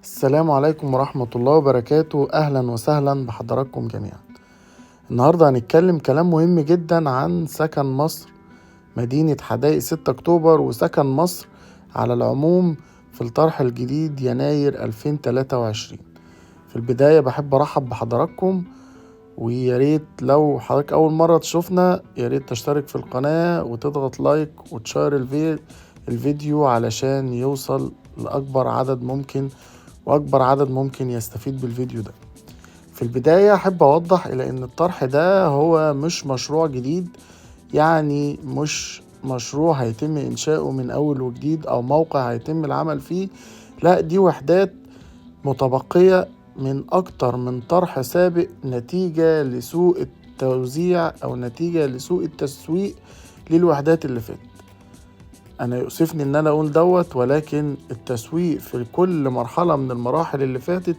السلام عليكم ورحمة الله وبركاته. أهلا وسهلا بحضراتكم جميعا. النهاردة هنتكلم كلام مهم جدا عن سكن مصر، مدينة حدائق 6 أكتوبر، وسكن مصر على العموم في الطرح الجديد يناير 2023. في البداية بحب أرحب بحضراتكم، ويا ريت لو حضرتك أول مرة تشوفنا يا ريت تشترك في القناة وتضغط like وتشير الفيديو علشان يوصل لأكبر عدد ممكن، وأكبر عدد ممكن يستفيد بالفيديو ده. في البداية أحب أوضح إلى إن الطرح ده هو مش مشروع جديد، يعني مش مشروع هيتم إنشاؤه من أول وجديد أو موقع هيتم العمل فيه، لا، دي وحدات متبقية من أكتر من طرح سابق نتيجة لسوء التوزيع أو نتيجة لسوء التسويق للوحدات اللي فاتت. أنا يؤسفني إن أنا أقول دوت، ولكن التسويق في كل مرحلة من المراحل اللي فاتت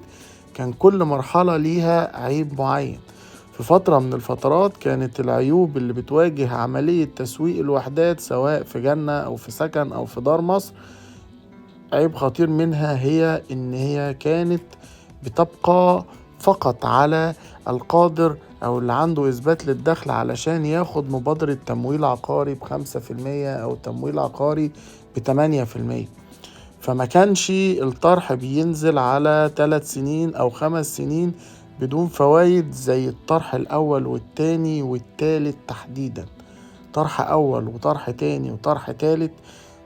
كان كل مرحلة ليها عيب معين. في فترة من الفترات كانت العيوب اللي بتواجه عملية تسويق الوحدات سواء في جنة أو في سكن أو في دار مصر، عيب خطير منها هي إن هي كانت بتبقى فقط على القادر أو اللي عنده إثبات للدخل علشان ياخد مبادرة تمويل عقاري ب5% أو تمويل عقاري ب8%. فما كانش الطرح بينزل على 3 سنين أو 5 سنين بدون فوايد زي الطرح الأول والتاني والتالت تحديدا. طرح أول وطرح تاني وطرح تالت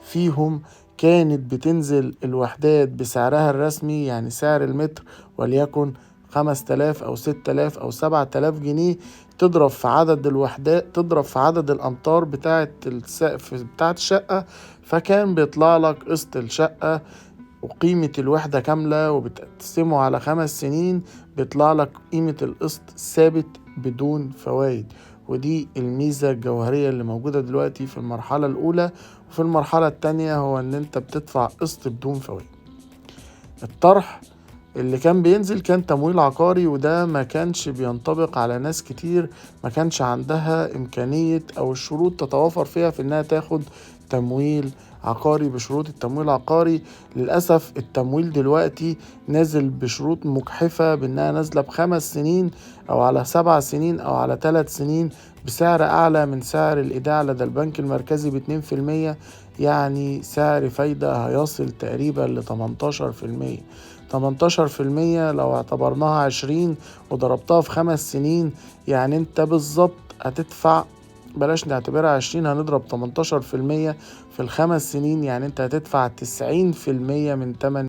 فيهم كانت بتنزل الوحدات بسعرها الرسمي، يعني سعر المتر وليكن 5000 أو 6000 أو 7000 جنيه، تضرب في عدد الوحدات، تضرب في عدد الأمتار بتاعة السقف بتاعة الشقة، فكان بيطلع لك قسط الشقة وقيمة الوحدة كاملة، وبتقسمه على 5 سنين بيطلع لك قيمة القسط ثابت بدون فوايد. ودي الميزة الجوهرية اللي موجودة دلوقتي في المرحلة الأولى، وفي المرحلة التانية هو إن أنت بتدفع قسط بدون فوايد. الطرح اللي كان بينزل كان تمويل عقاري، وده ما كانش بينطبق على ناس كتير ما كانش عندها إمكانية أو الشروط تتوافر فيها في إنها تاخد تمويل عقاري بشروط التمويل العقاري. للأسف التمويل دلوقتي نازل بشروط مجحفة، بإنها نازلة ب5 سنين أو على 7 سنين أو على 3 سنين بسعر أعلى من سعر الإيداع لدى البنك المركزي ب2%، يعني سعر فايدة هيصل تقريبا ل18%. 18% لو اعتبرناها 20 وضربتها في 5 سنين، يعني انت بالظبط هتدفع، بلاش نعتبرها 20، هنضرب 18% في ال5 سنين، يعني انت هتدفع 90% من تمن